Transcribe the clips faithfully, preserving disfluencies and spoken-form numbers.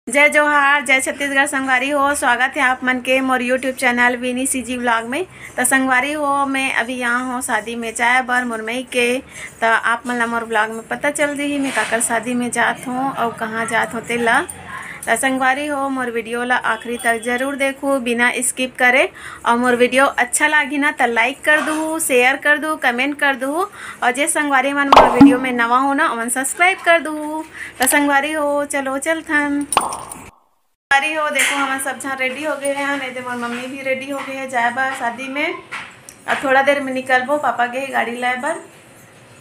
जय जोहार, जय छत्तीसगढ़ संगवारी हो। स्वागत है आप मन के मोर YouTube चैनल विनी सीजी व्लॉग में। त संगवारी हो, मैं अभी यहाँ हूँ शादी में जाए बर मुरमई के। त आप मन ला मोर व्लॉग में पता चल जही मैं काकर शादी में जात हूँ और कहाँ जात हूँ तेला। त संगवारी हो, मोर वीडियो ला आखिरी तक जरूर देखू बिना स्किप करे। और मोर वीडियो अच्छा लागी ना त लाइक कर दू, शेयर कर दू, कमेंट कर दू। और जे संगवारी मन मोर वीडियो में नवा हो ना, ओमन सब्सक्राइब कर दू। त संगवारी हो, चलो चलथन। संगवारी हो, देखो हमन सब झन रेडी हो गए हैं। नहीं तो मोर मम्मी भी रेडी हो गई है जाए बर शादी में। अब थोड़ा देर में निकलबो, पापा गए गाड़ी लाए बर।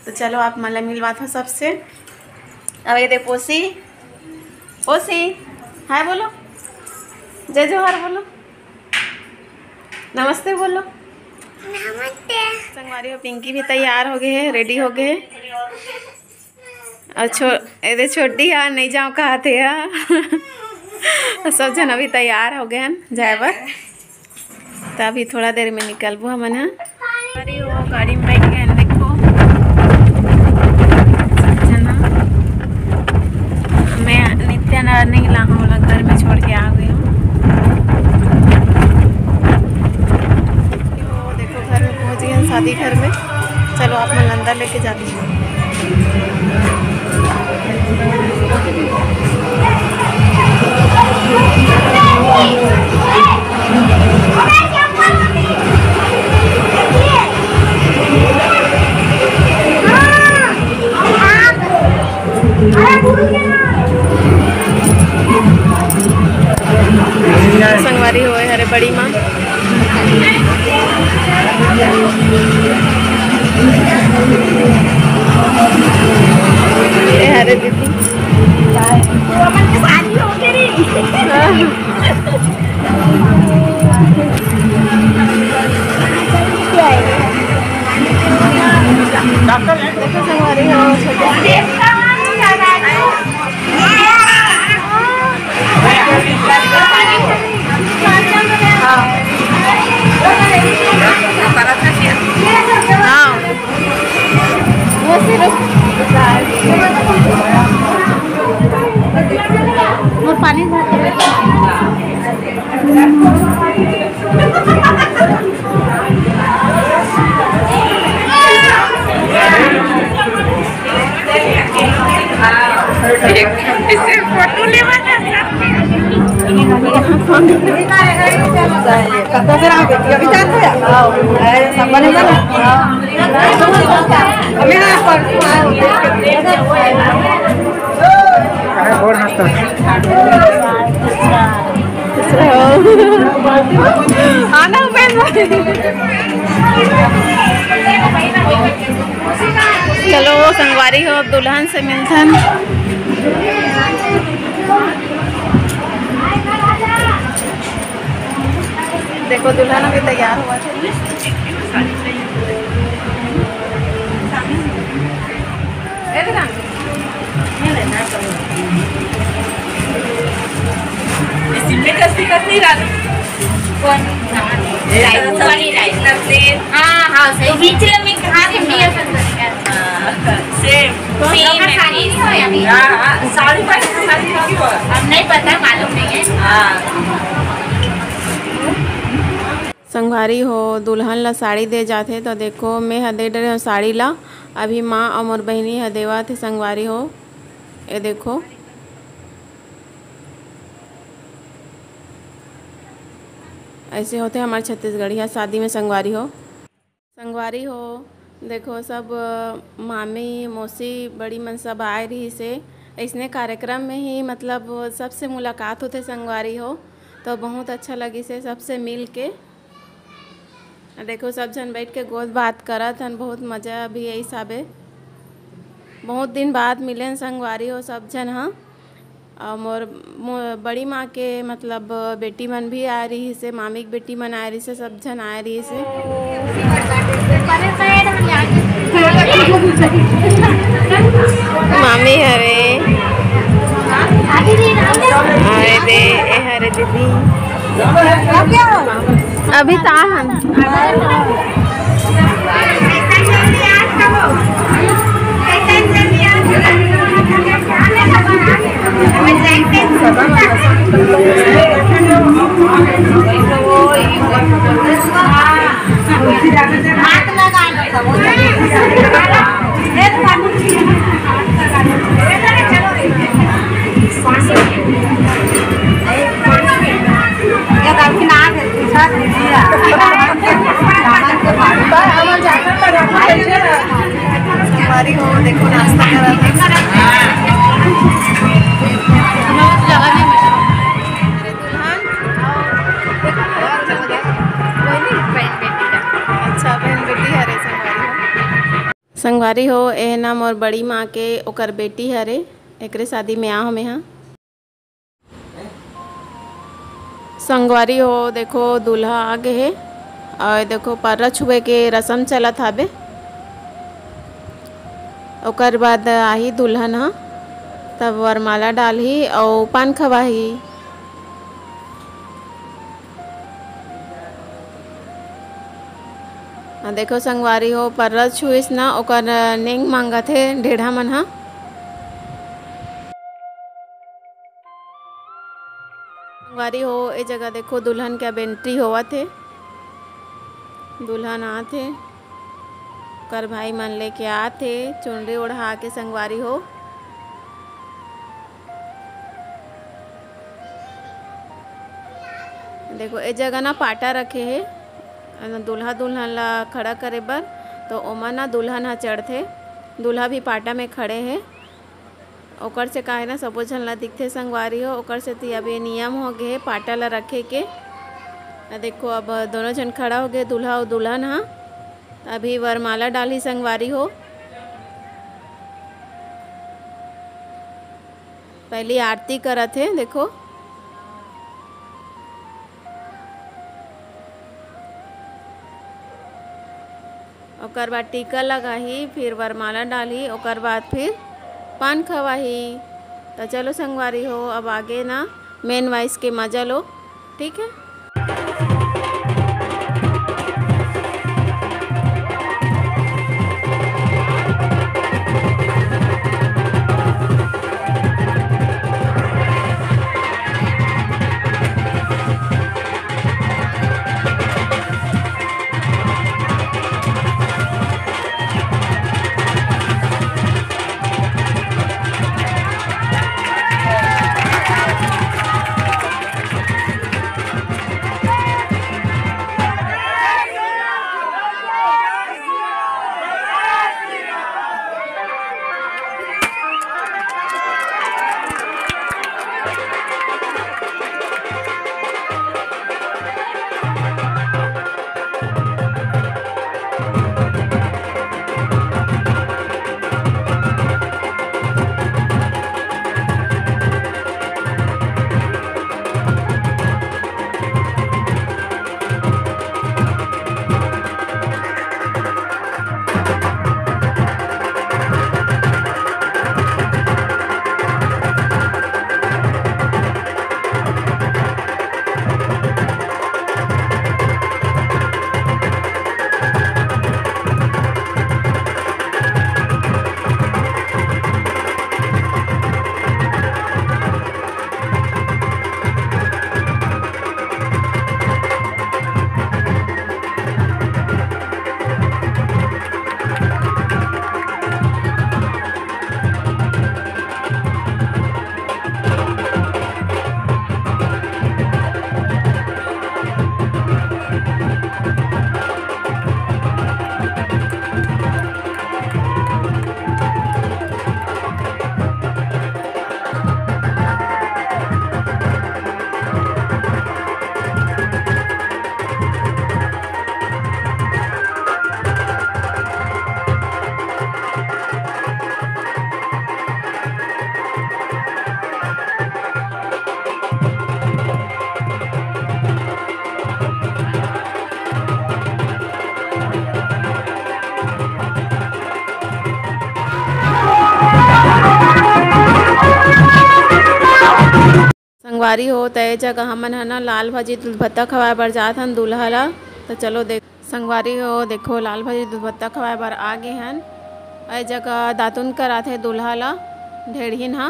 तो चलो आप मन ला मिलवात हो सबसे। अब ये दे पोसी, पोसी, हाय बोलो, जय जोहार बोलो, नमस्ते बोलो। नमस्ते। संगवारी हो, पिंकी भी तैयार हो गए है, रेडी हो गए है। और छो-, एदे छोटी हा, नहीं जाओ कहा थे हा। सब झन अभी तैयार हो गए हैं जाए बर। त अभी थोड़ा देर में निकलबो हमन ह। अरे वो गाड़ी में बैठ गए हैं, देखो। सब झन ह। मैं नित्या नार नहीं ला हूँ, ओला घर में छोड़ के आ गई हूँ। वो देखो घर में पहुँच गए हैं, शादी घर में। चलो आप मन अंदर लेके जाती हूँ। संगवारी हो, ए हरे बड़ी माँ। ए हरे दीदी। हाँ। वो सिर्फ वो पानी भर के इससे फोटो लेवा। कब से रहा है? अभी जाते हैं। अरे, सब बने बने। हमें ना पर गोड़ हाथ तो। आना उपेश भाई। चलो संगवारी हो, अब दुल्हन से मिलथन। देखो दुल्हन अभी तैयार हुआ थे। सिम में कस्ती कस्ती डाल। कौन? राइस वाली राइस। हाँ, हाँ, सही। तो बीच में कहाँ से मिला सकता है? हाँ, सेम। सेम है। हाँ, हाँ, साड़ी पहन के साड़ी पहन के। अब नहीं पता, मालूम नहीं है। हाँ। संगवारी हो, दुल्हन ला साड़ी दे जाथे, तो देखो, मैं ह दे डरे हूँ साड़ी ला। अभी माँ और मोर बहिनी ह देवत हे संगवारी हो। ये देखो, ऐसे होथे हमार छत्तीसगढ़िया शादी में संगवारी हो। संगवारी हो, देखो सब, अ, मामी, मौसी, बड़ी मन सब आए रहिस हे। अइसने कार्यक्रम में ही मतलब सबसे मुलाकात होथे संगवारी हो, तो बहुत अच्छा लगिस हे सबसे मिल के। देखो सब झन बैठ के गोठ बात करत हन, बहुत मजा भी आइस हवे। बहुत दिन बाद मिलेन संगवारी हो सब झन ह। अउ मोर, मोर बड़ी माँ के मतलब बेटी मन भी आए रहिस हे, मामी के बेटी मन आए रहिस हे, सब झन आए रहिस हे। मामी हरे, आए दे, ए हरे दीदी। अभी ता हन। हमारी हो, देखो, नाश्ता करा था। दुल्हन। अच्छा, बहन बेटी हरे संगवारी हो। संगवारी हो, ए ना मोर बड़ी माँ के, ओकर बेटी हरे, एकरे शादी में आ हमें हा। संगवारी हो, देखो, दूल्हा आ गे हे। और देखो, पर्रा छुए के रसम चलत हाबे। ओकर बाद आही दुल्हन ह, तब वरमाला डालही अउ पान खवाही। आ, देखो संगवारी हो, पर्रा छुइस ना, ओकर नेंग मांगत हे ढेढ़ा मन ह। संगवारी हो, ए जगह देखो, दुल्हन के अब entry होवत हे। दुल्हन आत हे, ओकर भाई मन लेके आत हे, चुनरी ओढ़ा के, संगवारी हो। देखो, ए जगह ना पाटा रखे हे, दूल्हा दुल्हन ला खड़ा करे बर, तो ओमा ना दुल्हन ह चढ़थे, दूल्हा भी पाटा में खड़े हे। ओकर से का हे ना, सबो झन ला दिखथे संगवारी हो, ओकर सेती अब ये नियम हो गे हे पाटा ला रखे के। आ देखो, अब दोनों झन खड़ा हो गे, दूल्हा अउ दुल्हन ह। अभी वरमाला डालही संगवारी हो। पहली आरती करत हे, देखो। ओकर बाद टीका लगाही, फिर वरमाला डालही, ओकर बाद फिर पान खवाही। त चलो संगवारी हो, अब आगे ना मेन वाइस के मजा लो, ठीक है। संगवारी हो, त ए जगह हमन ह ना लाल भाजी दूध भत्ता खवाए बर जात हन दूल्हा ला। त चलो देख, संगवारी हो, देखो लाल भाजी दूध भत्ता खवाए बर आ गे हन। ए जगह दातुन करात हे दूल्हा ला ढेड़हिन हा।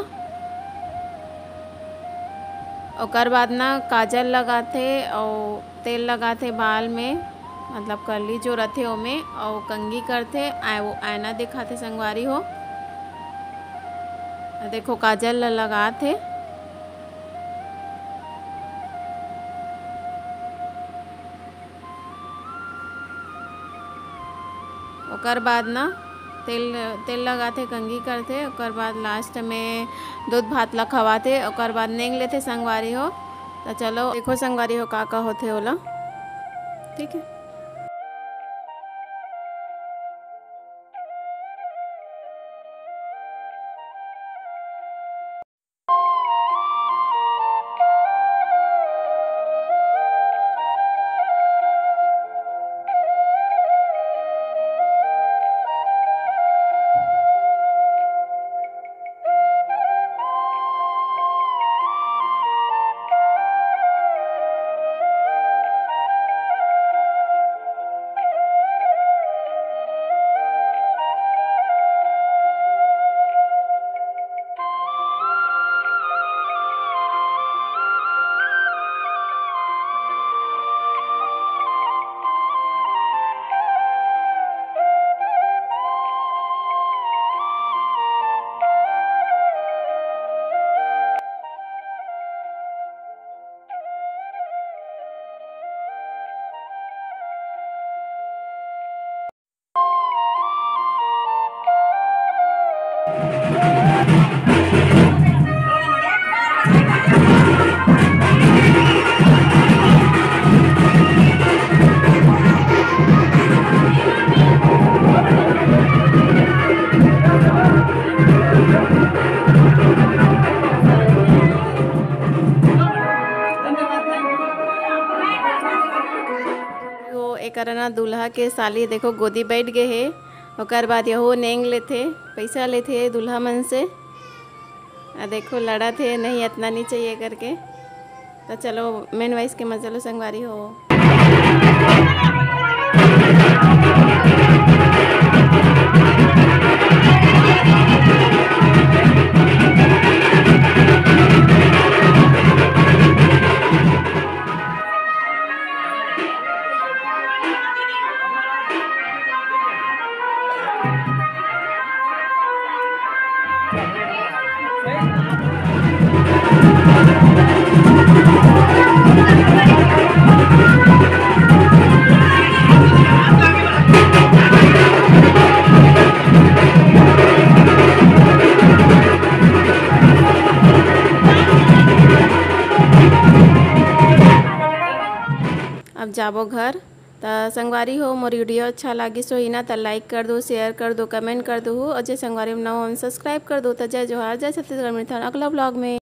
ओकर बाद ना काजल लगाथे अउ तेल लगाथे बाल में, मतलब करली जो रथे ओमे, अउ कंघी करथे, आय-, वो आईना दिखाथे संगवारी हो। देखो काजल ल लगाथे। ओकर बाद ना तेल, तेल लगाथे, कंघी करथे, ओकर बाद last में दूध भात ला खवाथे, ओकर बाद नेंग लेथे संगवारी हो। त चलो देखो संगवारी हो का का होथे ओला, ठीक है। वो एकरा ना दूल्हा के साली देखो गोदी बैठ गए हे, ओकर बाद यहू नेंग लेथे, पैसा लेथे दूल्हा मन से। आ देखो लड़त हे, नहीं इतना नहीं चाहिए करके। तो चलो मेन वाइस के मजा लो संगवारी हो। अब जाबो घर। त संगवारी हो, मोर वीडियो अच्छा लागिस होही ना, त like कर दो, share कर दो, comment कर दो हो। अउ जे संगवारी मन नवा हो, subscribe कर दो। त जय जोहार, जय छत्तीसगढ़, मिलथन अगला vlog में।